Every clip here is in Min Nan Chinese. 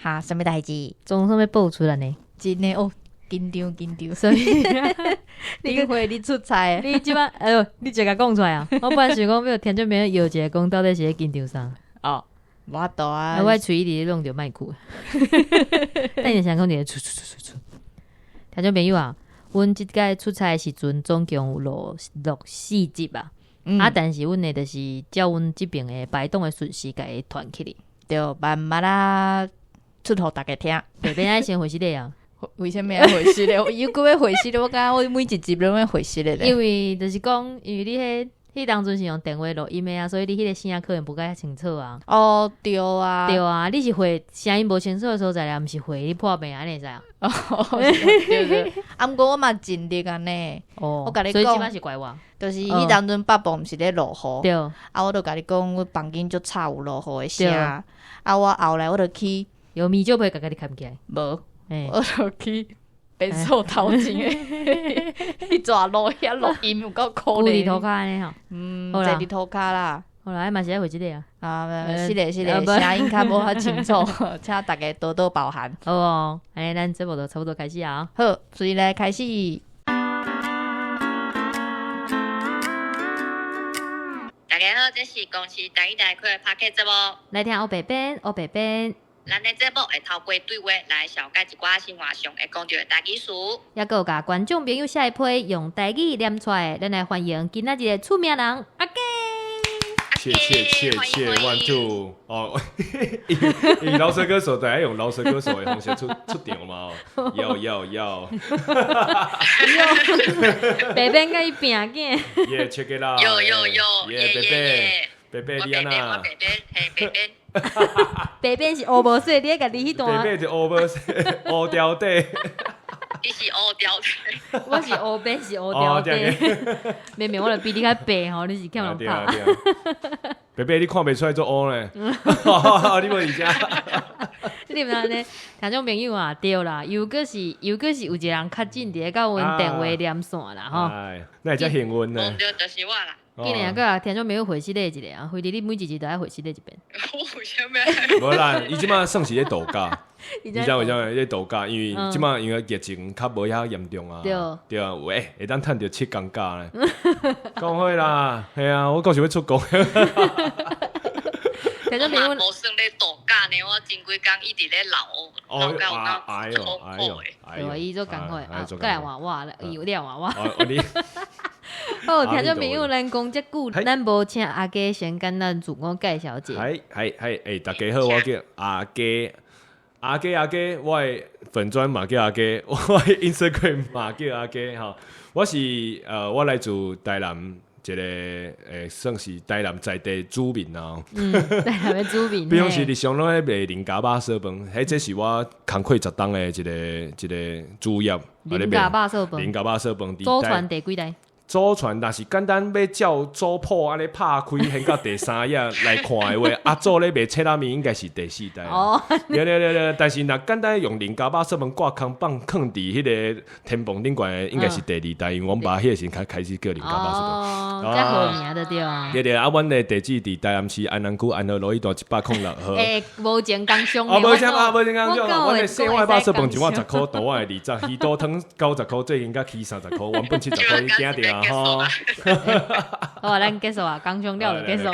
哈，啥物代誌？總算欲報出來呢？真的哦，緊張緊張。所以頂回你出差，你這擺，哎喲，你直共講出來啊！我本來想講欲聽眾朋友搖一下，講到底是咧緊張啥？哦，無法度啊！我喙一直咧弄著麥克，等下先講一下，出出出出出。聽眾朋友啊，阮這擺出差的時陣，總共有錄錄四集啊。啊，但是阮的就是照阮這爿的排檔的順序，共伊傳起來。對，慢慢仔出予大家聽。白白愛先回失禮啊？為啥物愛回失禮？又閣欲回失禮？我感覺我每一集攏欲回失禮咧。因為就是講，因為你彼彼當陣是用電話錄音的啊，所以你彼個聲可能無蓋清楚啊。哦，對啊，對啊，你是回聲音無清楚的所在咧，毋是回你破病按呢會使啊？哦，對對。啊，毋過我嘛盡力按呢。哦，我共你所以這講擺是怪我。就是彼當陣北部毋是咧落雨。對。啊，我就共你講，阮房間足吵有落雨的聲。啊，我後來我就去用米酒皮共家己蓋起來。無，我就去便所頭前的彼逝路遐錄音有夠可憐。跣佇塗跤按呢吼。嗯，坐佇塗跤啦。好啦，嘛是愛回這個啊。啊，是的，是的，聲音較無遐清楚，請大家多多包涵。好哦，按呢咱節目就差不多開始啊。好，所以來開始。大家好，這是公視台語台開的 Podcast 節目。來聽烏白編，烏白編。咱的節目會透過對話來紹介一寡生活上會講著的台語詞，猶閣有共觀眾朋友寫的批用台語念出來。咱來歡迎今仔日的出名人阿佳。切切切切，one two 哦，以饒舌歌手，等下用饒舌歌手的方式出出場嘛？要要要，白編佮伊拼囝，耶，check it out，有有有，耶，白白白白你按怎？白白嘿白白。白邊是烏無說，你愛共你彼段。白白是烏無說，烏條底。你是烏條底。我是烏白，是烏條底。明明我就比你較白吼，你是欠人拍。白白，你看袂出來做烏呢？你無佇遮。你毋知呢？聽眾朋友啊，對啦，又閣是又閣是有一個人較緊佇咧佮阮電話連線啦，吼。那會遮幸運呢？對，就是我啦。今年閣共聽眾朋友回失禮一下啊，非得你每一集都愛回失禮一遍。我為啥物？無啦，伊這擺算是咧度假。你知為啥物咧度假？因為這擺因為疫情較無遐嚴重啊。對。對啊，喂，會當趁著七工假咧。講好啦，嘿啊，我閣想欲出國。聽眾朋友，無算咧度假呢，我前幾工一直咧老，老到哎喲，哎喲，對，伊做工課，啊，閣來換我，伊有了換我。好，聽眾朋友，咱講遮久，咱無請阿佳先簡單自我介紹者。係係係，欸，大家好，我叫阿佳，阿佳阿佳，我的粉專嘛叫阿佳，我的 Instagram 嘛叫阿佳吼。我是我來自台南一個算是台南在地主民啊。嗯，台南的主民。比方是日常攏咧賣苓芽肉燥飯，彼這是我工課十冬的一個一個主業。苓芽肉燥飯。苓芽肉燥飯。祖傳第幾代？祖傳，若是簡單欲照族譜按呢拍開，掀到第三頁來看的話，阿祖咧賣切仔麵應該是第四代。哦，對對對對，但是若簡單用苓芽肉燥飯掛空放囥佇彼個天棚頂懸的，應該是第二代，因為阮爸彼個時陣開始叫苓芽肉燥飯。哦，遮好名就對啊。對對，啊，阮的地址佇台南市安南區安和路一段106號。欸，無錢工商。哦，無錢啊，無錢工商。阮的小碗肉燥飯一碗十箍，大碗的二十，魚肚湯90箍，最近才起30箍，原本70箍，你驚著啊吼！好啊，咱結束啊，工商了就結束。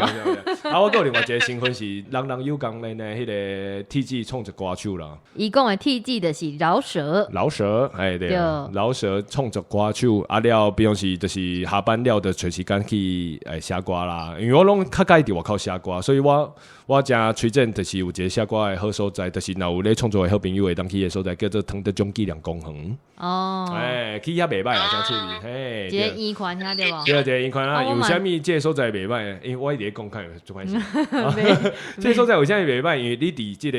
啊，我閣有另外一個身份是人人有工的呢，彼個體制創作歌手啦。伊講的體制就是饒舌。饒舌，哎對，饒舌創作歌手啊了，比方是就是下班了就揣時間去欸寫歌啦，因為我攏較喜歡佇外口寫歌，所以我我誠推薦就是有一個寫歌的好所在，就是若有咧創作的好朋友會當去的所在，叫做湯德獎紀念公園。哦，欸，去遐袂䆀啊，誠趣味，嘿。一個圓環遐對無？對，一個圓環啊，為啥物這個所在袂䆀？因為我一直咧講較足歹勢。這個所在為啥物袂䆀？因為你佇這個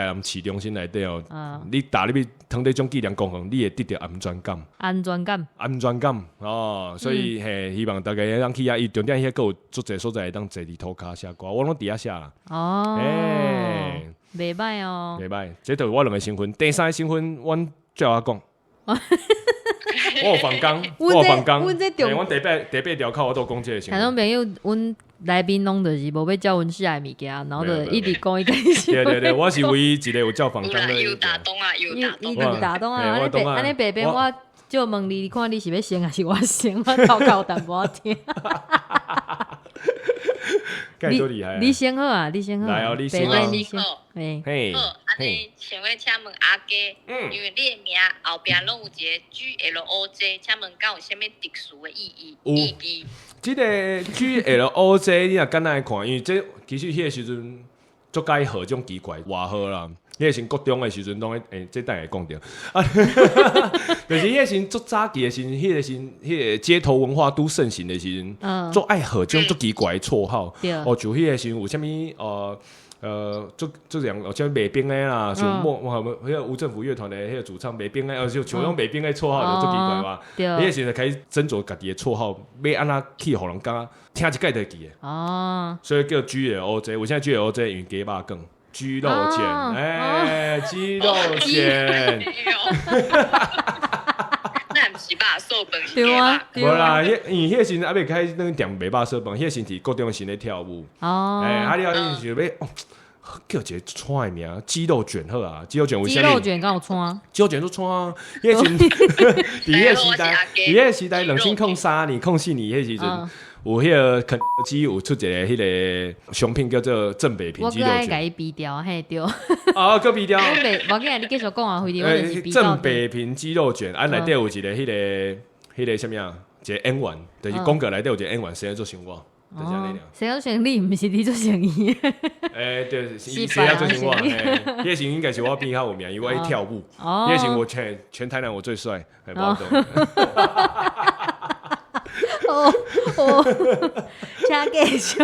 台南市中心內底哦，你踏入去湯德獎紀念公園，你會得著安全感。安全感。安全感哦，所以嘿，希望大家會當去遐，伊重點遐閣有足濟所在會當坐佇塗跤寫歌，我攏佇遐寫啦。哦，欸，袂䆀哦，袂䆀，這就是我兩個身份。第三個身份，阮最後仔講。我有放工，我有放工。阮第八第八條口我都講這個。聽眾朋友，阮來賓攏就是無欲照阮寫的物件，然後就一直講伊家己對對對，我是唯一一個有照訪綱的。又打動啊，又打動，又打動啊！按呢白按呢白白，我借問你，你看你是欲先還是我先？我偷偷淡薄仔聽。你你先好啊，你先好。來哦，你先。你先好。嘿，好，按呢想欲請問阿佳，因為你的名後壁攏有一個 G L O J，請問敢有啥物特殊的意義？意義？這个 G L O J 你若簡單來看，因為這其實彼个時陣足佮意號這種奇怪外號啦。彼个時國中的時陣攏會，這等下會講著。啊，就是彼個時陣足早期的時陣，彼個時陣，彼個街頭文化拄盛行的時陣，足愛號這種足奇怪的綽號。哦，就彼個時陣有啥物足足像哦，像賣冰的啦，像莫莫彼个無政府樂團的彼個主唱賣冰的，就像種賣冰的綽號就足奇怪嘛。彼个時陣開始斟酌家己的綽號，欲按怎去予人感覺聽一擺就會記得。哦，所以叫 G L O J，為啥 G L O J？因為雞肉卷，雞肉卷，欸，雞肉卷。那毋是肉臊飯，對啊，無啦，彼因為彼個時陣猶未開始轉店賣肉臊飯，彼個時陣佇國中時咧跳舞。哦，欸，啊了伊想欲。叫一个創的名，雞肉捲好啊，雞肉捲為啥雞肉捲敢有創？雞肉捲都創啊！彼個時陣，佇彼個時代，佇彼個時代，2003年、04年彼時陣，有彼个肯德基有出一个彼个商品叫做正北平雞肉捲。我閣愛共伊比掉，嘿對。啊，閣比掉。我袂，無要緊，你繼續講啊，費事我就是比正北平雞肉捲，啊，內底有一個彼个彼个啥物啊？一個演員，就是廣告內底有一個演員，生做像我。就是按呢爾。生做像你，毋是你做像伊。欸，對，是生做像我。彼个時應該是我變較有名，因為我愛跳舞。彼个時我全台南我最帥，無懂。哦哦，請繼續。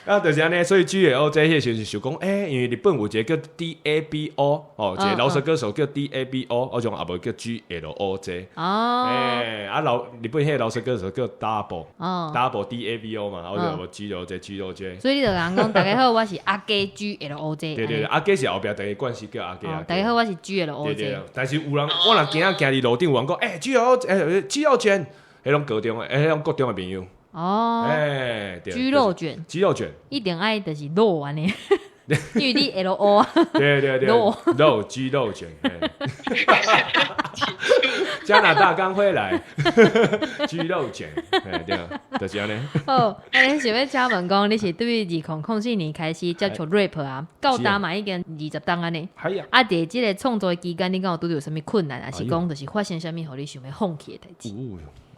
啊，就是按呢，所以 G L O J 彼个時陣想講，欸，因為日本有一個叫 D A B O，哦，一個饒舌歌手叫 D A B O，啊種也無叫 G L O J。哦。欸，啊老日本彼個饒舌歌手叫 Double，Double D A B O 嘛，我就無 G L O J G L O J。所以你就共講，大家好，我是阿佳 G L O J。對對對，阿佳是後壁第一冠是叫阿佳。大家好，我是 G L O J。但是有人，我若今仔行佇路頂，有人講，欸，G L O 欸，雞肉捲。彼攏高中的，彼攏國中的朋友。哦，欸，雞肉捲，雞肉捲，一定愛就是肉按呢，因為你 L O 啊。對對對，肉肉雞肉捲。加拿大剛回來，雞肉捲，對啊，就是按呢。好，按呢想欲請問講，你是對2004年開始接觸 rap 啊，到今嘛已經20冬按呢。係啊。啊，佇這個創作的期間，你敢有拄著啥物困難，抑是講就是發生啥物，予你想欲放棄的代誌？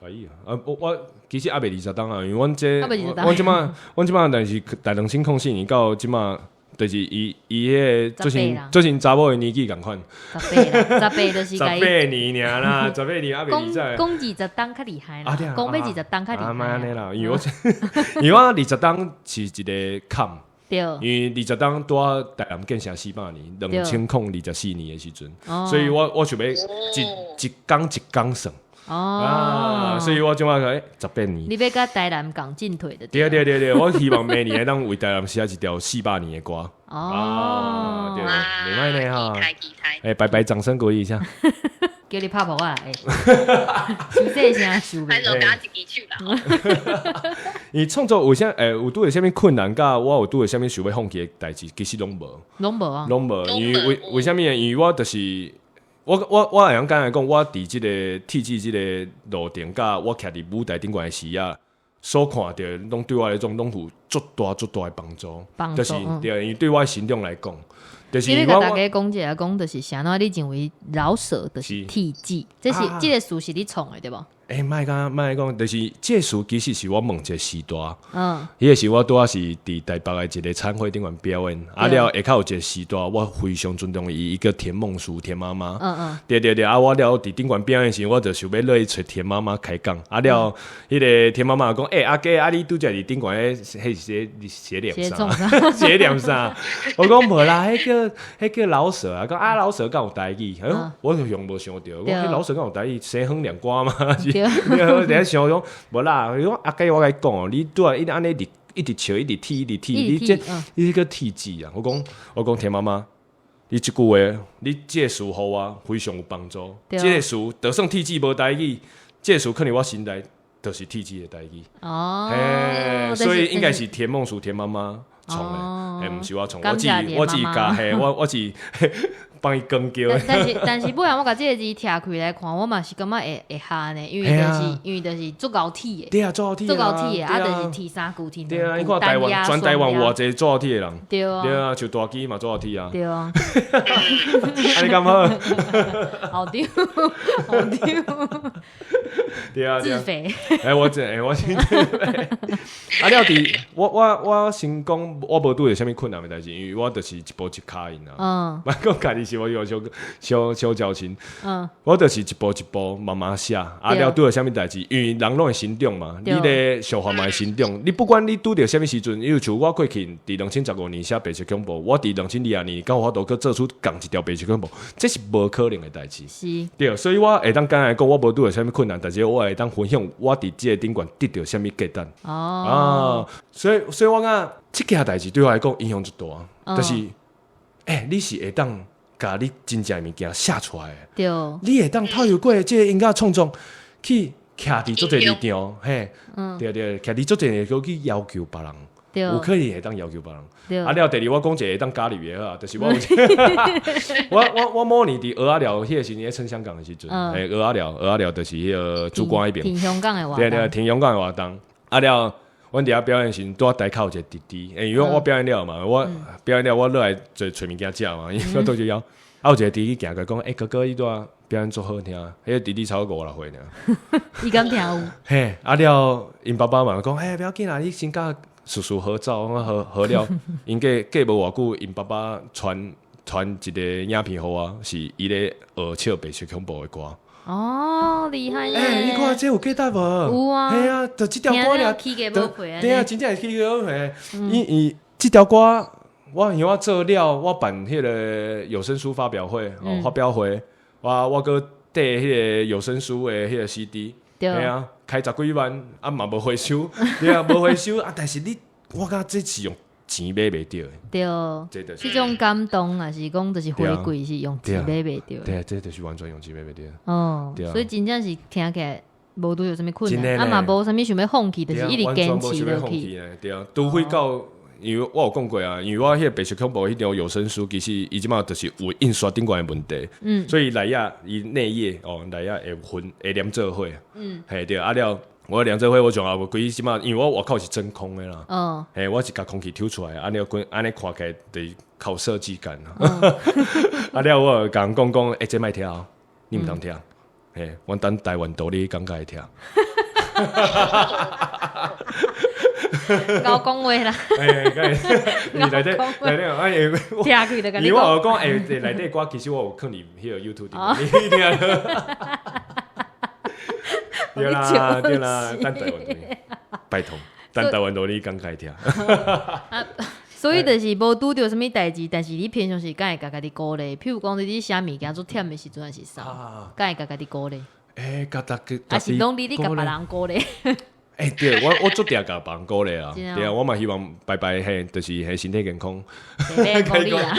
哎呀，啊，我其實猶未20冬啊，因為阮這，阮這馬，阮這馬但是大2004年到這馬，就是伊伊彼个最近最近查某的年紀仝款，十八啦，十八就是十八年爾啦，十八年猶未二十。講20冬較厲害啦，講欲20冬較厲害。啊，莫按呢啦，因為我因為我20冬是一個坎，對，因為20冬拄仔台南建成400年，2024年的時陣，所以我想欲一工一工算。哦，啊，所以我這馬講18年。你欲佮台南共進退的？對對對對，我希望明年會當為台南寫一條400年的歌。哦，對，袂䆀呢哈。欸，白白掌聲鼓勵一下。叫你拍噗仔，欸，傷細聲收袂。還是加一支手啦。伊創作有啥？欸，有拄著啥物困難？佮我有拄著啥物想欲放棄的代誌，其實攏無。攏無啊？攏無，因為為啥物？因為我就是。我會曉簡單講，我佇這个鐵舌這个路程，佮我徛佇舞台頂懸的時啊，所看著攏對我來講，攏有足大足大的幫助。幫助，就是對，因為對我的成長來講，就是你欲共大家講一下，講就是啥物？你認為饒舌就是鐵舌，這是這个詞是你創的對無？欸，莫講莫講，就是這个詞其實是我問一个序大，彼个時我拄仔是佇台北的一个餐會頂懸表演，啊了下跤有一个序大，我非常尊重伊，伊叫田夢淑田媽媽，對對對，啊我了佇頂懸表演時，我就想欲落去揣田媽媽開講，啊了，彼个田媽媽講，欸阿佳，啊你拄才佇頂懸彼彼是寫念啥？寫念啥？我講無啦，彼叫饒舌啊，講啊饒舌敢有台語？哎喲，我就用無想著，我講彼饒舌敢有台語？西方念歌嗎？你好，等下想講無啦，伊講阿佳，我共你講哦，你拄仔一直按呢一直笑，一直踢，一直踢，你這你這個鐵舌啊！我講田媽媽，你這句話，你這个詞予我非常有幫助。這个詞就算鐵舌無台語，這个詞可能我心內就是铁子的代誌。哦，嘿，所以應該是甜夢鼠甜媽媽創的，嘿，毋是我創，我只教，嘿，我只幫伊更叫。但是，尾仔我共這个字拆開來看，我嘛是感覺會合呢，因為就是足𠢕鐵的。對啊，足𠢕鐵。足𠢕鐵的，啊，就是鐵三句鐵兩句。對啊，你看台灣全台灣有偌濟足𠢕鐵的人。對啊。對啊，像大支嘛足𠢕鐵啊。對啊。啊，你敢好？好丟，好丟。對啊，自肥。欸，我這，欸，我先。啊，了佇我先講，我無拄著啥物困難的代誌，因為我就是一步一跤印啊。莫講家己是我有小小小矯情。我就是一步一步慢慢寫，啊，了拄著啥物代誌，因為人攏會成長嘛，你咧想法嘛會成長。你不管你拄著啥物時陣，因為像我過去佇2015年寫白色恐怖，我佇2022年敢有法度閣做出仝一條白色恐怖，這是無可能的代誌。是。對，所以我會當簡單來講，我無拄著啥物困難，但是我會當分享我佇這個頂懸得著啥物價值。啊，所以我感覺這件代誌對我來講影響足大，就是，欸，你是會當共你真正的物件寫出來的。你會當透過這個音樂創作去徛佇足濟立場，嘿，對對，徛佇足濟立場去要求別人，有可能會當要求別人。啊，了，第二我講一個會當加入的好，就是我有我某年佇蚵仔寮彼個時陣咧撐香港的時陣，嘿，蚵仔寮就是彼個主關彼邊，停香港的活動，對對，停香港的活動。啊了，阮佇遐表演時陣，拄仔台口有一個弟弟，欸，因為我表演了嘛，我表演了，我落來揣揣物件食嘛，因為我肚子枵。啊，有一個弟弟行過講，欸，哥哥，你拄仔表演足好聽，彼個弟弟差不多五六歲爾。伊敢聽有？嘿，啊了，𪜶爸爸嘛講，欸，不要緊啦，你先佮叔叔合照，我合合了，𪜶過過無偌久，𪜶爸爸傳傳一個影片予我，是伊咧學唱白色恐怖的歌。哦，厲害耶！欸，你看這有價值無？有啊。嘿啊，就這條歌爾，對啊，真正是起家無皮。伊伊這條歌，我因為我做了，我辦彼個有聲書發表會，哦，發表會，我閣帶彼個有聲書的彼個 CD，嘿啊，開十幾萬，啊嘛無回收，對啊，無回收啊，但是你，我感覺這是用錢買袂著的。對，這種感動也是講，就是回饋是用錢買袂著。對，這就是完全用錢買袂著。哦，所以真正是聽起來無拄著啥物困難，啊嘛無啥物想欲放棄，就是一直堅持落去。對啊，除非到，因為我有講過啊，因為我彼個白色恐怖彼張有聲書，其實伊這馬就是有印刷頂懸的問題，所以內頁伊內頁哦，內頁會混會黏做伙，嘿對，啊了。我黏做伙，我從後規這馬，因為我外口是真空的啦，嘿，我是共空氣抽出來，按呢按呢看起來就是靠設計感啊。啊了，我有共人講講，欸，這莫聽，你毋通聽，嘿，阮等台灣獨立感覺會聽。𠢕講話啦。欸，內底內底，哎，聽開就共你講。我有講，欸，內底歌其實我有放佇彼個 YouTube 頂，你聽。對啦對啦，等台灣獨立，拜託，等台灣獨立剛開聽。所以就是無拄著啥物代誌，但是你平常時敢會共家己鼓勵？譬如講，你寫物件足忝的時陣，還是啥？敢會共家己鼓勵？欸，共逐家，還是攏你咧共別人鼓勵？欸，對，我足定共別人鼓勵啊，對啊，我嘛希望拜拜嘿，就是彼身體健康。鼓勵啊！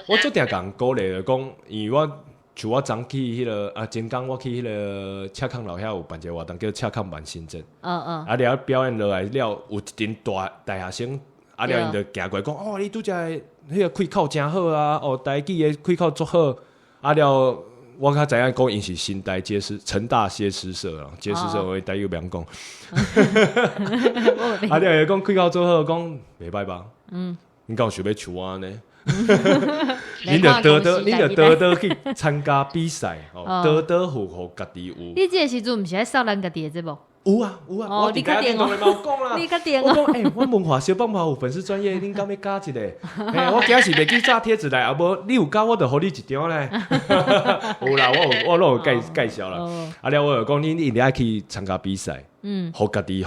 我足定共人鼓勵，講因為我。像我昨去彼個啊，前工我去彼個赤崁樓遐有辦一個活動，叫赤崁萬聖節。啊，了表演落來了，有一陣大大學生，啊了𪜶就行過來講，哦，你拄才彼個開口誠好啊，哦，台語的開口足好。啊了，我較知影講𪜶是新台街詩，成大街詩社啊，街詩社我台語袂曉講。啊了伊講開口足好，講袂䆀吧？你敢有想欲像我按呢？你著多多，你著多多去參加比賽，哦，多多予家己有。你這個時陣毋是咧掃咱家己的節目？有啊有啊，我你較定哦，你較定哦。我講，欸，阮文化小放炮有粉絲專頁，恁敢欲加一個？欸，我今時袂記紮貼紙來，啊無你有加，我就予你一張咧。有啦，我有我攏有介介紹啦。啊了，我就講，你一定愛去參加比賽，予家己予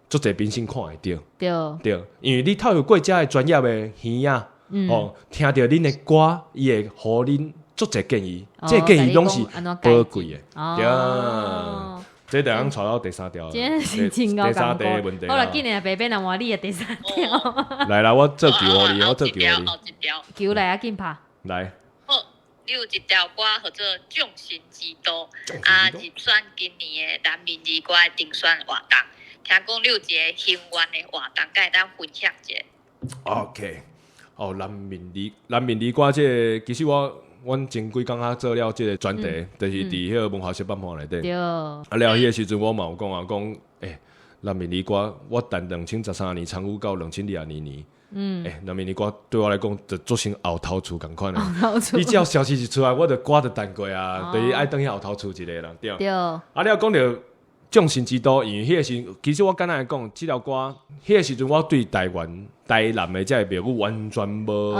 足濟評審看會著。對。對，因為你透過遮的專業的耳仔。哦，聽著恁的歌，伊會予恁足濟建議，這個建議攏是寶貴的。對，這就通帶到第三條。第三題的問題。好啦，緊來白白人換你的第三條。來啦，我做球予你，我做球予你。球來啊，緊拍。來。好，你有一條歌號做《眾神之都》，啊，入選今年的南面兒歌的評選活動。聽講你有一个心願的活動，敢會當分享一下？OK，哦，南面兒歌這个，其實我阮前幾工仔做了這个專題，就是佇彼个文化小放盤內底。對。啊，了彼个時陣我嘛有講啊，講，欸，南面兒歌，我等2013年參與到2022年。欸，南面兒歌對我來講，就做成後頭厝仝款的。你只要消息一出來，我就歌就彈過啊，就是愛轉去後頭厝一个啦，對。對。啊，你講著眾神之都，因為彼個時，其實我簡單來講，這條歌，彼個時陣我對台灣、台南的這个廟宇完全無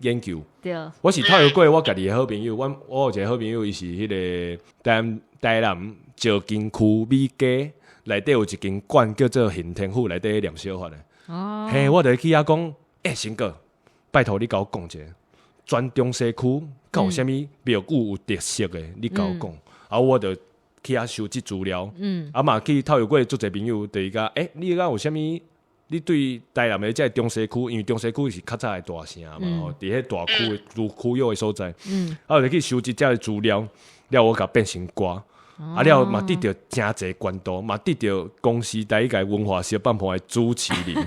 研究。對。我是透過我家己的好朋友，我有一個好朋友，伊是彼个台南石硿區美街內底有一間館叫做行天府，內底念小法的。哦。嘿，我就去遐講，欸，成哥，拜託你共我講一下，全中西區敢有啥物廟宇有特色的，你共我講。啊，我就去遐收集資料，啊嘛去透過足濟朋友，就是講，欸，你敢有啥物？你對台南的這个中西區，因為中西區是較早的大城嘛，吼，佇彼大區的區域的所在，啊，我就去收集這个資料，了我共變成歌。啊，了嘛得著誠濟關注，嘛得著公視台語文化小放盤的主持人，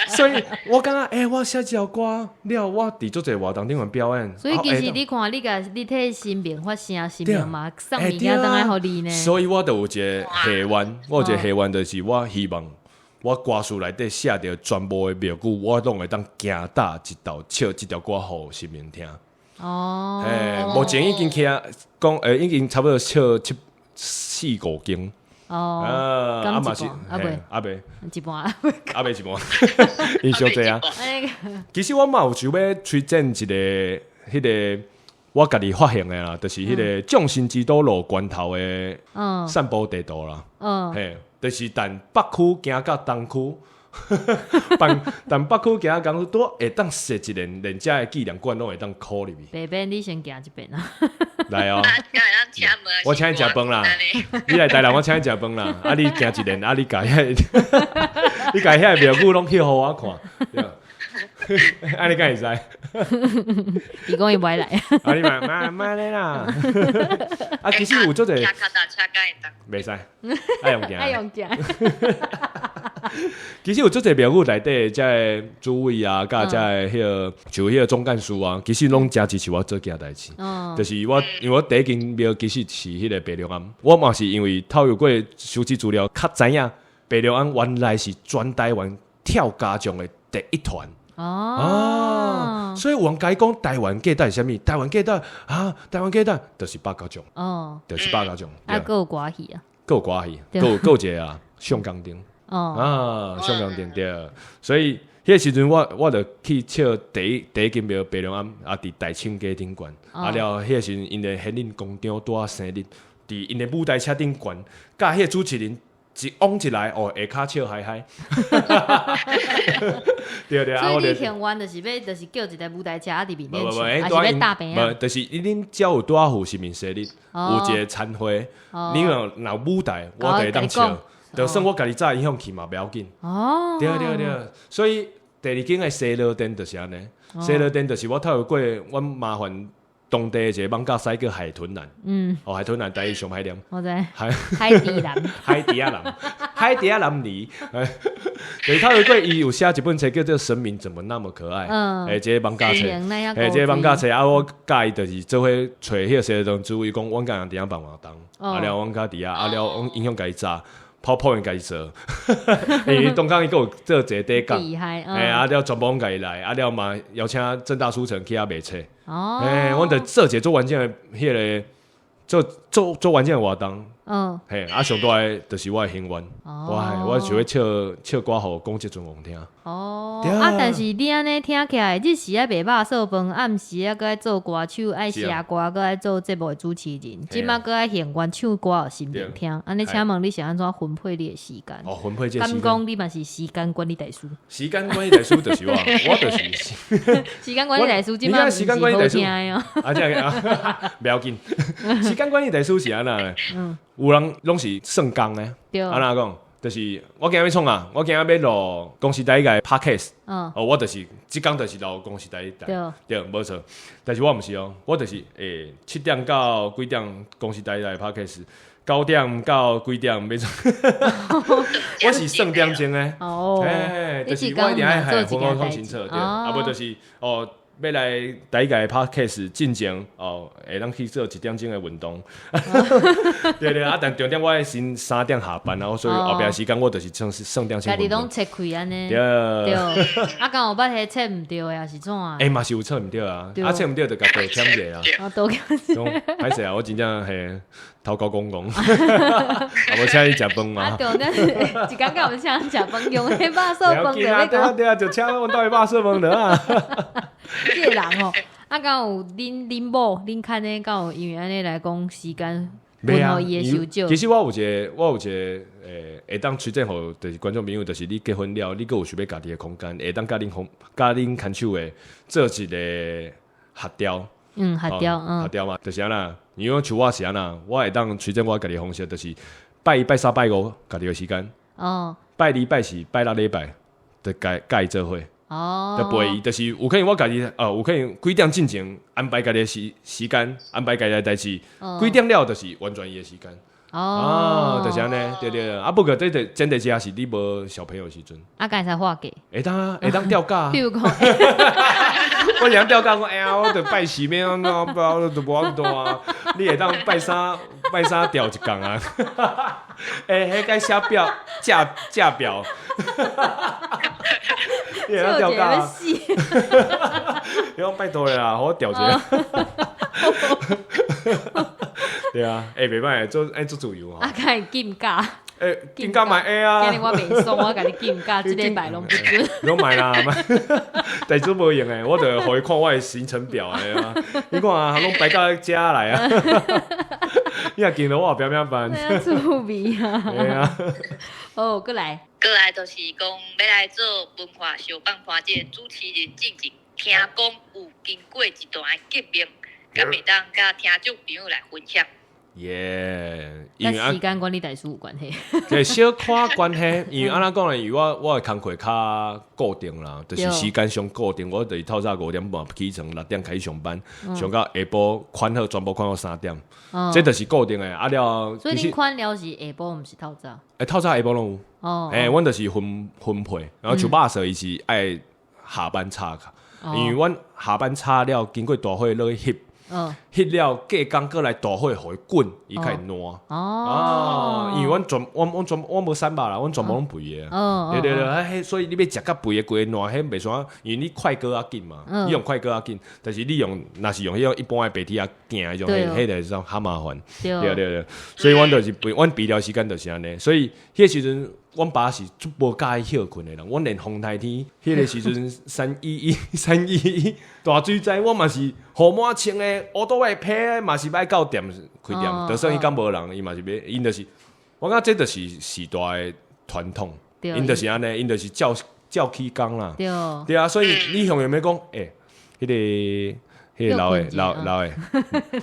所以我感覺，欸，我寫這條歌了，我佇足濟活動頂懸表演。所以其實你看，你替神明發聲，神明嘛送物件轉來予你呢。所以我就有一個願望，我有一個願望，就是我希望我歌詞內底寫著全部的廟宇，我攏會當行搭一道唱這條歌予神明聽。哦，嘿，目前已經起來講，欸，已經差不多唱七四五間。哦，啊嘛是，啊未，啊未，一半，啊未一半，伊傷濟啊。其實我嘛有想欲推薦一个，彼个我家己發現的啦，就是彼个眾神之都路關頭的散步地圖啦。嘿，就是從北區行到東區。但北區行到東區，都會當設一個連遮的紀念館攏會當箍入去。袂免你先行一遍啊！來哦，我請你食飯啦。你來台南，我請你食飯啦。啊，你行一輪，啊，你共遐廟宇攏翕予我看。按呢敢會使？伊講伊無愛來。啊，你嘛嘛嘛咧啦！啊，其實有足濟。袂使，愛用行。愛用行。其實有足濟廟宇內底，遮个主委啊，佮遮个彼个像彼个總幹事啊，其實攏誠支持我做這代志。就是我，因為我第一間廟其實是彼个白龍庵，我嘛是因為透過收集資料，較知影白龍庵原來是全台灣跳家將的第一團。哦，啊，所以有人共伊講台灣雞蛋是啥物？台灣雞蛋啊，台灣雞蛋就是八角醬。哦，就是八角醬。啊，閣有歌戲啊，閣有歌戲，閣有一个啊，上江燈。哦，啊，上江燈對，所以彼个時陣我就去笑第一間廟白龍庵，啊，佇大清街頂懸，啊了，彼个時陣𪜶的現任宮長拄仔生日，佇𪜶的舞台車頂懸，佮彼个主持人一往一來，哦，下跤笑嗨嗨。對對，所以你還願就是欲，就是叫一台舞台車佇面頂唱，還是欲搭棚無，就是恁只要有拄仔赴神明生日，有一个餐會，你若有舞台，我就會當唱。就算我家己早影響去嘛，袂要緊。哦，對對對，所以第二間的西螺殿就是按呢，西螺殿就是我透過阮麻煩當地一个艋舺師叫海豚男。哦，海豚男台語上歹念。我知。海底男。海底仔男，海底仔男兒。就是透過伊有寫一本冊叫做《神明怎麼那麼可愛》。欸，這个艋舺冊，欸，這个艋舺冊啊，我佮伊就是做伙揣彼个西螺殿主委講，阮家人佇遐辦活動，啊了，阮家佇遐，啊了，阮影響家己炸。泡泡𪜶家己做，因為東港伊閣有做一个底角，欸，啊了全部攏家己來，啊了嘛邀請正大書城去遐賣冊，欸，阮就做一个做完整的彼个做完整的活動，嘿，啊上大的就是我的心願，我想欲唱唱歌予講這尊王聽。哦，啊，但是你按呢聽起來，日時愛賣肉燥飯，暗時啊閣愛做歌手，愛寫歌，閣愛做節目的主持人，這馬閣愛還願唱歌予神明聽。按呢，請問你是按怎分配你的時間？哦，分配這個時間。敢講你嘛是時間管理大師？時間管理大師就是我，我就是時間管理大師，這馬時間管理大師哦。啊，這個啊，袂要緊。時間管理大師是按怎咧？有人攏是算工的，按怎講？就是我今仔欲創啊，我今仔欲錄公視台語的 podcast，哦，我就是這工就是錄公視台語台，對，無錯。但是我毋是哦，我就是7點到幾點公視台語台 podcast，9點到幾點欲創？我是算點鐘的，欸，就是我一定愛分好講清楚，對，啊無就是哦。欲來台語的 podcast 進前哦，會當去做一點鐘的運動，對對啊，但重點我愛先3點下班啊，所以後壁時間我就是算算點鐘。家己攏切開按呢？對。對。啊，敢有捌彼切毋著的，抑是怎啊？欸，嘛是有切毋著啊，啊切毋著就共道歉一下啊。啊，道歉。歹勢啊，我真正嘿頭殼戇戇，啊無請你食飯嘛。啊，對，一工敢有請人食飯，用彼肉燥飯就欲對啊對啊，就請阮兜的肉燥飯得啊。這個人吼，啊，敢有恁某恁牽的，敢有因為按呢來講時間分予伊的傷少？其實我有一個，我有一個，會當推薦予就是觀眾朋友，就是你結婚了，你閣有想欲家己的空間，會當佮恁空佮恁牽手的做一個協調。嗯，協調，嗯，協調嘛，就是按呢，因為像我是按呢，我會當推薦我家己的方式，就是拜一、拜三、拜五家己的時間。拜二、拜四、拜六禮拜，就佮伊做伙。就陪伊，就是有可能我家己，有可能幾點進前安排家己的時間，安排家己的代誌，幾點了就是完全伊的時間。啊，就是按呢，對對。啊，不過這個前提之下是你無小朋友的時陣。啊，敢會使化解？會當啊，會當調教。比如講，我會當調教講，哎呀，我著拜四欲按怎，我著無法度啊。你會當拜三拜三調一工啊？欸，彼該寫表，價表。你會當調教啊？你講拜託啦，予我調一下。對啊，欸，袂歹，做愛做自由吼。啊，敢會禁價？欸，禁價嘛會啊。今日我袂爽，我共你禁價，這禮拜攏不准。攏莫啦，但是無用的，我就予伊看我的行程表的啊。你看啊，攏排到遮來啊。你若見到我後壁欲按怎辦？趣味啊。對啊。好，閣來。閣來就是講，欲來做文化相放伴這个主持人進前，聽講有經過一段的革命，敢會當佮聽眾朋友來分享？耶，佮時間管理大師有關係。對，小可關係，因為按怎講咧？因為我的工課較固定啦，就是時間上固定。我就是透早5點半起床，6點開始上班，上到下晡款好，全部款好3點，這就是固定的。啊了，所以恁款了是下晡，毋是透早。欸，透早下晡攏有。哦。欸，阮就是分配，然後像肉燥伊是愛下班炒較，因為阮下班炒了，經過大火落去翕。翕了隔工閣來大火予伊滾，伊較會爛。哦，因為阮全阮全阮無瘦肉啦，阮全部攏肥的。對對對，彼所以你欲食較肥的規个爛，彼袂煞，因為你快割較緊嘛，你用快割較緊，但是你用若是用彼種一般的白鐵仔定彼種，彼个就較麻煩。對對對，所以阮就是肥，阮備料時間就是按呢，所以彼个時陣。阮爸是足無佮意歇睏的人，阮連風台天彼个時陣311 311大水災，我嘛是雨滿穿的，烏多的披嘛是欲到店開店，就算彼工無人，伊嘛是欲，𪜶就是，我感覺這就是時代的傳統，𪜶就是按呢，𪜶就是照照起工啦，對啊，所以你向伊欲講，欸，彼個老的老老的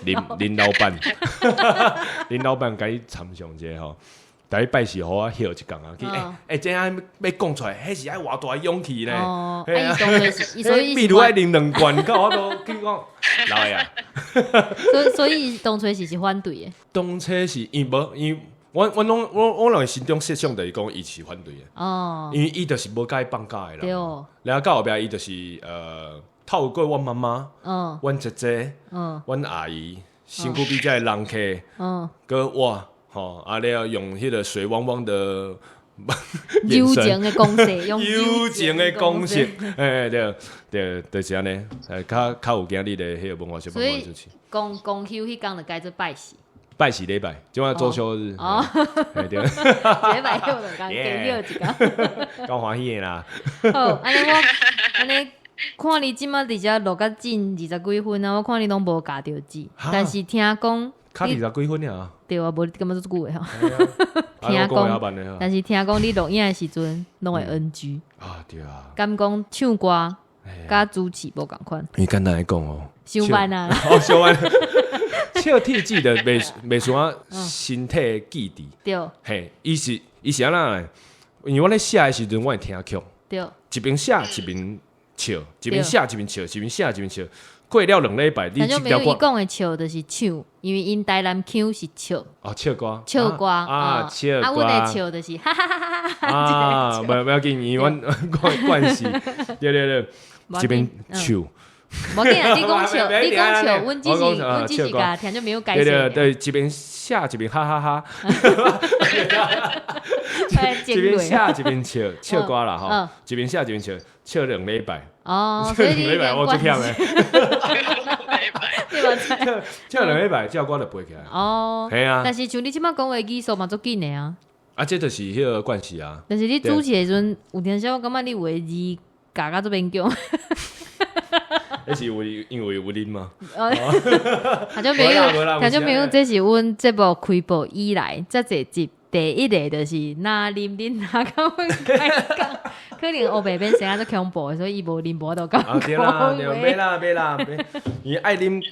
林林老闆，林老闆共你參詳一下吼。逐禮拜四予我歇一工啊！欸欸，這欲講出來，彼是愛偌大勇氣呢？哦，啊，伊當初是，所以比如愛啉兩罐，到我都去講老的啊。所以當初是反對的。當初是伊無，因為阮攏我阮心中設想就是講伊是反對的。哦。因為伊就是無佮意放假的人。對。然後到後壁伊就是透過阮媽媽、阮姐姐、阮阿姨、身軀邊遮的人客、閣我。吼，啊了用彼個水汪汪的柔情的攻勢，用柔情的攻勢，欸對對，就是按呢，較較有今日的彼個文化小方主持。公休彼工就改做拜四。拜四禮拜，這擺周休日。哦，對。禮拜休就共加歇一工。夠歡喜的啦。好，按呢我按呢看你這馬佇遮錄甲進20幾分啊，我看你攏無咬著舌，但是聽講。卡20幾分爾。對啊，無你感覺足久的吼。聽講，但是聽講你錄影的時陣攏會 NG。啊對啊。敢講唱歌佮主持無仝款？你簡單來講哦。傷慢啊！哦，傷慢。笑鐵舌的袂袂輸身體記憶。對。嘿，伊是伊是按怎咧？因為我咧寫的時陣，我會聽曲，一邊寫一邊笑，一邊寫一邊笑，一邊寫一邊笑。過了2禮拜，你聽眾朋友伊這條歌講的笑就是唱，因為𪜶台南腔是笑，哦，笑歌，笑歌啊，笑啊，阮的歌笑就是哈哈哈哈哈啊，這個無要緊，因為阮慣慣勢，對對對，一邊唱。無緊啊，你講笑，你講笑，阮只我講是阮只笑歌是共聽眾朋友解對對釋。對，一邊寫一邊哈哈哈，一邊寫一邊笑，笑歌啦吼，一邊寫一邊笑，笑2禮拜。哦，所以你兩禮拜我足忝的。你嘛知？笑2禮拜，這歌就背起來。哦，係啊。但是像你這擺講話語速嘛足緊的啊。啊，這就是彼個關係啊。但是你主持的時陣，有當時我感覺你有的字咬甲足勉強。彼是有因為有啉嗎？聽眾朋友，聽眾朋友，這是阮節目開播以來遮濟集第一个，就是若啉啉若共阮開講，可能烏白變聲足恐怖的，所以伊無啉無法度講。啊對啦，對，袂啦袂啦，伊愛啉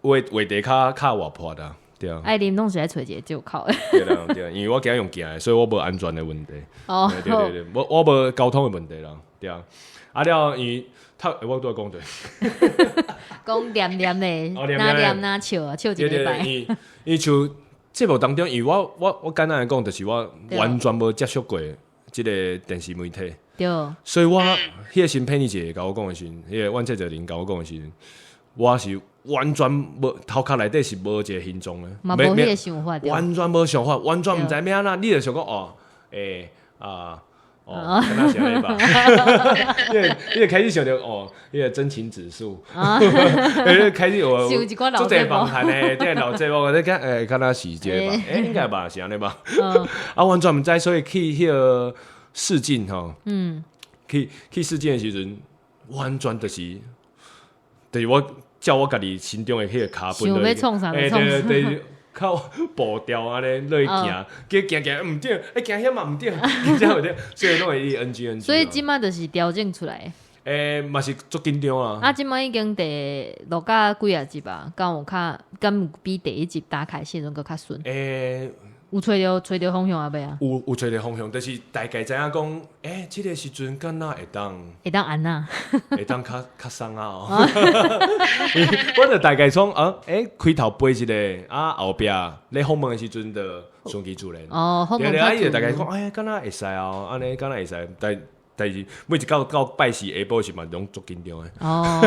話話題較較活潑啦，對啊。愛啉攏是愛揣一個借口的。對啦對，因為我驚用行的，所以我無安全的問題。哦，對對對，我無交通的問題啦，對啊。啊了，因為他我拄仔講對，講念念的，若念若笑啊，笑一禮拜。伊伊像節目當中，因為我簡單來講，就是我完全無接觸過這个電視媒體。對。所以我彼個新編輯共我講的時陣，彼个阮製作人共我講的時陣，我是完全無頭殼內底是無一個形狀的，嘛無彼个想法，完全無想法，完全毋知欲按怎，你就想講哦，欸啊。哦，敢若是按呢吧？你會開始想著哦，彼个真情指數，你開始有足濟訪談的，這个老節目，你看欸，敢若是這个吧？欸，應該吧，是按呢吧？啊，完全毋知，所以去彼个試鏡吼，去試鏡的時陣，完全就是我照我家己心中的彼个腳本，想欲創啥就創啥。對對。較步調按呢落去行，結行行毋對，欸行遐嘛毋對，這毋對，所以攏會 NG NG。所以這擺就是調整出來。欸，嘛是足緊張啊！啊，這擺已經第錄甲幾仔集啊？敢有較敢有比第一集打開時陣閣較順？欸，有揣著方向啊未啊？有揣著方向，就是大概知影講，欸，這个時陣敢若會當會當按怎？會當較較鬆啊！哦，我就大概創啊，欸，開頭背一个啊，後壁咧訪問的時陣就順其自然。哦，訪問對對，啊，伊就大概講，哎呀，敢若會使哦，按呢敢若會使，但是每一到到拜四下晡時嘛，攏足緊張的。哦，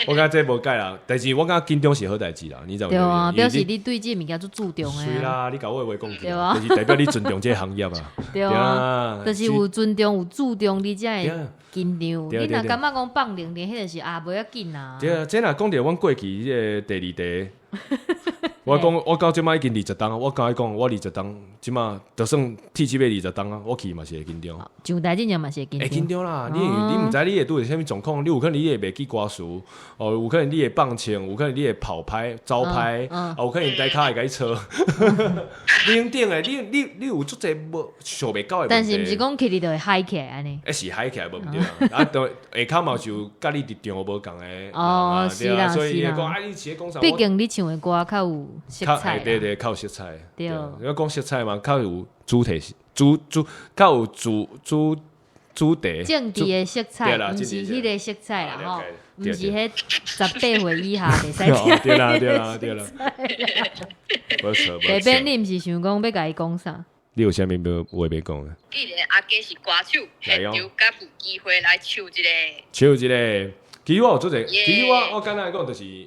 我感覺這無改啦，但是我感覺緊張是好代誌啦，你知無？對啊，表示你對這个物件足注重的。是啦，你共我的話講起來，就是代表你尊重這个行業啊。對啊，就是有尊重有注重，你才會緊張。你若感覺講放零零，彼个是啊，無要緊啊。對啊，這若講著阮過去這个第二題。我講，我到這擺已經20冬啊！我敢講，我20冬這擺就算鐵齒欲20冬啊，我去嘛是會緊張。上台之前嘛是會緊張。會緊張啦！你毋知你會拄著啥物狀況，你有可能你會袂記歌詞，哦，有可能你會放槍，有可能你會跑拍、走拍，啊，有可能台跤會共你錯。你頂的，你有足濟無想袂到的。但是毋是講去你就會嗨起來按呢？欸，是嗨起來無毋對啊！啊，當下跤嘛是有佮你佇場無仝的。哦，是啦，所以伊會講啊，你是咧講啥？畢竟你唱的歌較有色彩。對對，較有色彩。對。你講色彩嘛，較有主題，主主較有主主主題。政治的色彩，毋是彼个色彩啦吼，毋是彼18歲以下袂使聽。對啦對啦對啦。無錯無錯。下邊你毋是想講欲共伊講啥？你有啥物話欲講的？既然阿佳是歌手，現場敢有機會來唱一个？唱一个。其實我有做者，其實我簡單來講就是。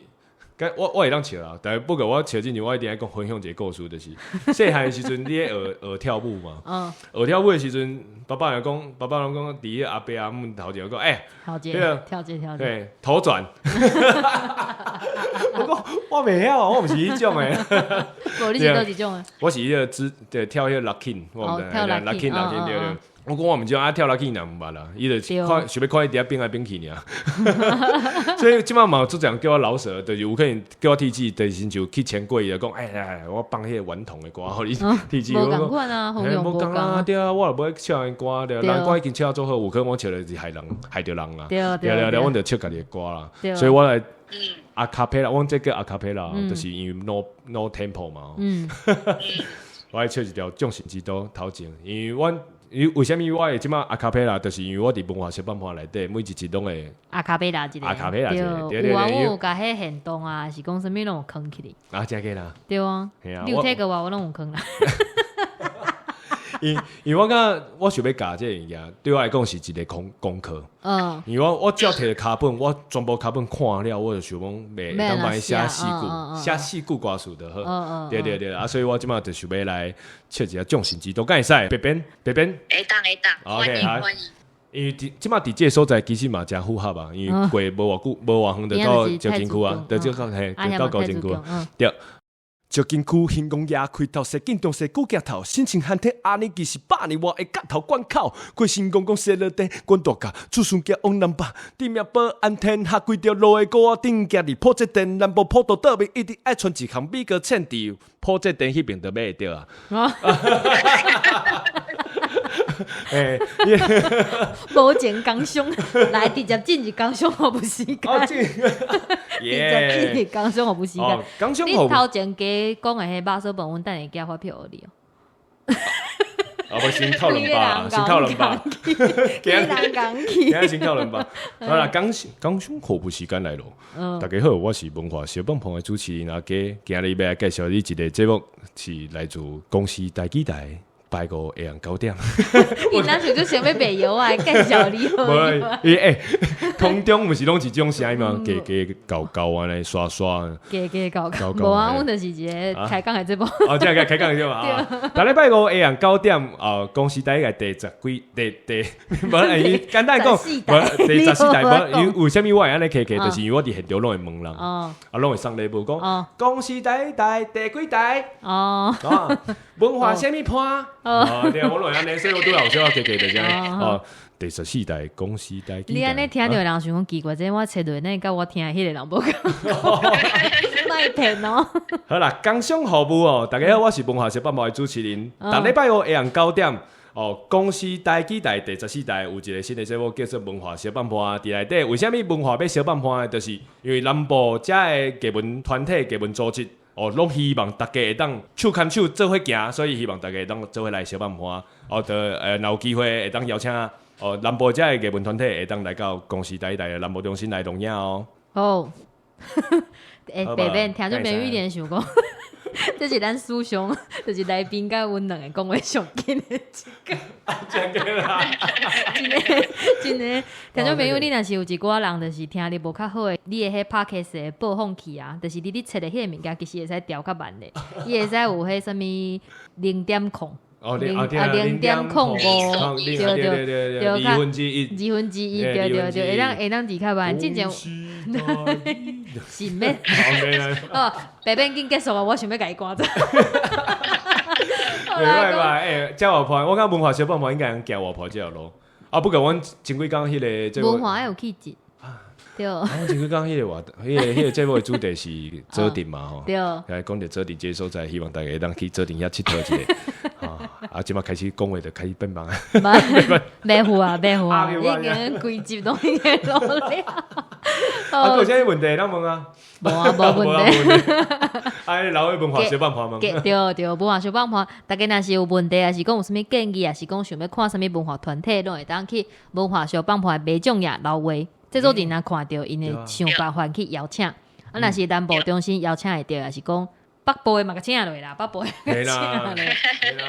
我會當笑啦，但是不過我笑之前，我一定愛講分享一個故事，就是細漢的時陣，你咧學學跳舞嘛，學跳舞的時陣，爸爸就講，爸爸攏講，佇彼阿伯阿姆頭前講，欸，跳這跳這，對，頭轉。我講我袂曉，我毋是彼種的。無，你是佗一種的？我是彼个肢，對，跳彼個 locking，我毋知，locking locking 對對。我講我毋知啊，跳 locking 若毋捌啦，伊就看想欲看伊佇遐變來變去爾。所以這擺嘛有足濟人叫我饒舌，就是有可能叫我鐵齒，就是親像去錢櫃伊就講，哎哎，我放彼個頑童的歌，予你鐵齒。無仝款啊，方向無仝啊，對啊，我若無愛唱𪜶歌，對，人歌已經唱足好，有可能我唱的是害人，害著人啦。對對對，阮就唱家己的歌啦。所以我來阿卡貝拉，阮這叫阿卡貝拉，就是因為 no no tempo 嘛。我愛唱一條《眾神之都》頭前，因為阮因為啥物我會這馬阿卡貝拉，就是因為我佇文化小放伴內底，每一集攏會阿卡貝拉一個，阿卡貝拉一個，對，有啊，我有共彼限動啊，是講啥物攏有囥起來。啊，真假啦？對啊，你有睇過我，我攏有囥啦。因為我感覺我想欲教這個物件，對我來講是一個功課。因為我只要提跤本，我全部跤本看了，我就想講袂當幫伊寫四句，寫四句歌詞就好。對對對，啊，所以我這馬就想欲來唱一下眾神之都，敢會使？白邊白邊。會當會當，歡迎歡迎。因為佇這馬佇這個所在其實嘛誠符合啊，因為過無偌久無偌遠就到石硤區啊，就到嘿，就到高精區啊，對。石硤區興公爺開頭，西進中西古鏡頭，新情寒天阿年其實百年外的角頭關口，過新公公西落地，阮大家子孙行往南北，地名保安天下，规条路的高仔顶，行伫普济殿南部普渡倒面，一定爱穿一项美国衬伫普济殿彼边就买会著啊。欸，无情工商，來直接進入工商服務時間。直接進入工商服務時間。工商你頭前加講的彼肉燥飯，阮等下寄發票予你哦。啊，無先扣兩百，先扣兩百。今日先扣兩百。好啦，工商服務時間來咯。大家好，我是文化小放伴的主持人阿佳，今日欲來介紹你一個節目，是來自公視台語台。拜五下晡9點，伊若想就想欲賣藥啊，介紹你好。無，伊欸，空中毋是攏一種聲音嗎？加加厚厚按呢刷刷。加加厚厚。無啊，阮就是一個開講的節目。哦，這個開講的節目啊。逐禮拜五下晡9點哦，公視台語第十幾第第，無欸，簡單講，無第十四台，無因為啥物我會按呢客氣，就是因為我佇現場攏會問人，啊，攏會送禮物，講公視台語台第幾台？哦，文化啥物伴？哦，對，我攏會按呢，所以我拄仔有小可客氣就是按呢。哦，第十四台公視台。你按呢聽著人想講奇怪，這我切落那佮我聽的彼個人無仝。莫騙哦。好啦，工商服務哦，大家好，我是文化小放伴的主持人。逐禮拜五下晡9點，哦，公視台語台第十四台有一個新的節目叫做文化小放伴。佇內底為啥物文化欲相放伴？就是因為南部遮的藝文團體、藝文組織。哦，攏希望大家會當手牽手做伙行，所以希望大家會當做伙來相放伴。哦，就若有機會會當邀請哦南部遮的藝文團體會當來到公視台台的南部中心來錄影哦。好，欸，白白聽眾朋友一定想講，這是咱史上，就是來賓佮阮兩个講話上緊的一個。真的啦，真的真的，聽眾朋友，你若是有一寡人，就是聽力無較好的，你的彼 podcast 的播放器啊，就是你咧切的彼个物件，其實會使調較慢的，伊會使有彼啥物0.0。哦，0.05，對對對，1/2， 1/2，對對對，會當佇較慢，進前是咩？哦，白變緊結束啊！我想欲共伊關掉。袂歹吧？欸，遮活潑，我感覺文化小放伴應該通行活潑這條路。啊，不過阮前幾工彼個節目，文化愛有氣質。對。啊，阮前幾工彼個活，彼個節目的主題是左鎮嘛吼。對。來講著左鎮這個所在，希望大家會當去左鎮遐𨑨迌一下。啊，這馬開始講話就開始變慢啊。袂赴啊，袂赴啊，已經規集攏已經落了。啊，閣有啥物問題通問啊？無啊，無問題。啊，你留去文化小放伴問。對對，文化小放伴，大家若是有問題，還是講有啥物建議，還是講想欲看啥物文化團體，攏會當去文化小放伴的麥眾頁留話。這做陣若看著，𪜶會想辦法去邀請。啊，若是南部中心邀請會著，還是講北部的嘛，共請落啦，北部的請落，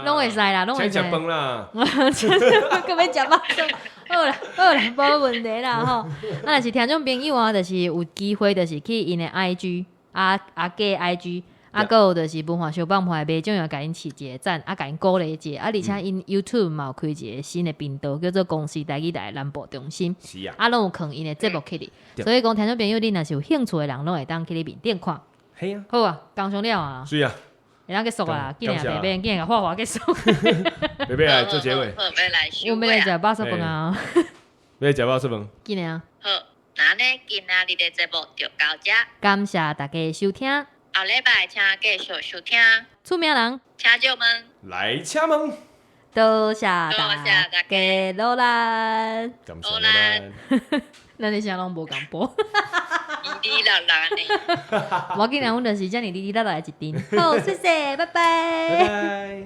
攏會使啦，攏會使。請食飯啦，閣欲食肉粽，好啦好啦，無問題啦吼。啊，若是聽眾朋友啊，就是有機會，就是去𪜶的 IG，阿阿佳 IG，啊，閣有就是文化小放伴的麥眾也共𪜶揤一個讚，啊，共𪜶鼓勵一下，啊，而且𪜶 YouTube 嘛有開一個新的頻道，叫做公視台語台南部中心，是啊，啊，攏有放𪜶的節目起哩，所以講聽眾朋友，你若是有興趣的人，攏會當去咧面頂看。嘿啊，好啊，工商了啊，是啊，會當結束啊，緊啊，白白，緊共畫畫結束。白白來做結尾，我欲來食肉燥飯啊，欲來食肉燥飯，緊啊。好，那呢今仔日的節目就到這，感謝大家收聽，後禮拜請繼續收聽。出名人，請少問，來請問，多謝大家努力，感謝努力。咱的聲攏無仝播。哩哩啦啦呢。無要緊啦，阮就是遮爾哩哩啦啦的一陣。好，謝謝，拜拜。拜拜。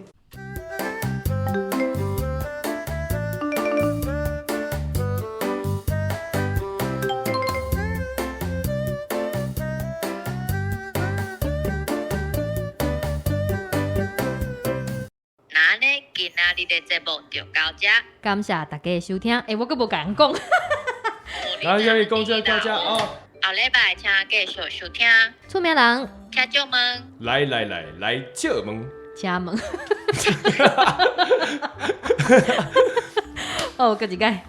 那按呢，今仔日的節目就到這。感謝大家的收聽。欸，我閣無共人講。來，讓你講這到這哦。後禮拜請繼續收聽。出名人，請借問。來來來來借問。請問。哦，閣一擺。